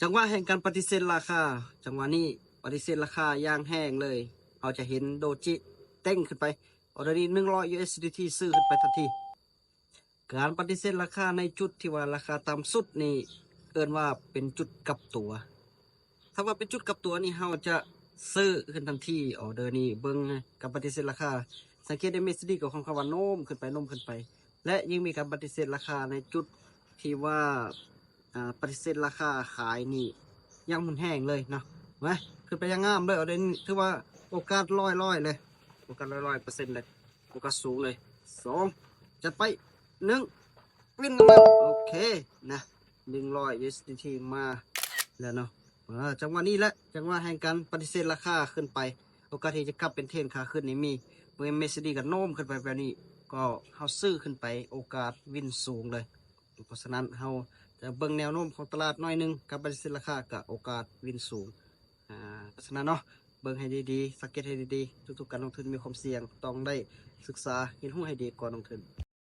ຈັງຫວະແຫ່ງການປະຕິເສດລາຄາ ຈັງຫວະນີ້ປະຕິເສດລາຄາຢ່າງແຮງເລີຍ. ເຮົາຈະເຫັນໂດຈິເຕັ້ງຂຶ້ນໄປ ອໍເດີນີ້ ໜຶ່ງຮ້ອຍ USDT ຊື້ຂຶ້ນໄປທັນທີ. ການປະຕິເສດລາຄາໃນຈຸດທີ່ວ່າລາຄາຕ່ຳສຸດນີ້ ເອີ້ນວ່າເປັນຈຸດກັບຕົວ. ຖ້າວ່າເປັນຈຸດກັບຕົວນີ້ ເຮົາຈະຊື້ຂຶ້ນທັນທີ. ອໍເດີນີ້ເບິ່ງການປະຕິເສດລາຄາ ສັງເກດໄດ້ MACD ກໍຄ່ອນຂ້າງວ່າໂນ້ມຂຶ້ນໄປ ໂນ້ມຂຶ້ນໄປ ແລະ ຍິ່ງມີການປະຕິເສດລາຄາໃນຈຸດທີ່ວ່າ ອາ ປະຕິເສດລາຄາຂາຍນີ້ຢ່າງຮຸນແຮງເລີຍເນາະ. ມາ ຂຶ້ນໄປຢ່າງງາມເລີຍ. ອໍເດີນີ້ຖືວ່າໂອກາດຮ້ອຍໆເລີຍ ໂອກາດຮ້ອຍໆເປີເຊັນເລີຍ ໂອກາດສູງເລີຍ. ສອງ ຈັດໄປ ໜຶ່ງ ວິນມາ ໂອເຄນະ ໜຶ່ງຮ້ອຍ USDT ມາແລ້ວເນາະ. ເອີ ຈັງຫວະນີ້ແຫຼະ ຈັງຫວະແຫ່ງການປະຕິເສດລາຄາຂຶ້ນໄປ ໂອກາດທີ່ຈະກັບເປັນເທຣນຂາຂຶ້ນນີ້ມີ. ເມື່ອ MACD ກໍໂນ້ມຂຶ້ນໄປແບບນີ້ ກໍເຮົາຊື້ຂຶ້ນໄປ ໂອກາດວິນສູງເລີຍ. ເພາະສະນັ້ນ ເຮົາຈະເບິ່ງແນວໂນ້ມຂອງຕະຫຼາດໜ້ອຍໜຶ່ງ ການປະຕິເສດລາຄາກໍໂອກາດວິນສູງ. ອາ ເພາະສະນັ້ນເນາະ ເບິ່ງໃຫ້ດີໆ ສັງເກດໃຫ້ດີໆ ທຸກໆການລົງທຶນມີຄວາມສ່ຽງ ຕ້ອງໄດ້ສຶກສາຮຽນຮູ້ໃຫ້ດີກ່ອນລົງທຶນ.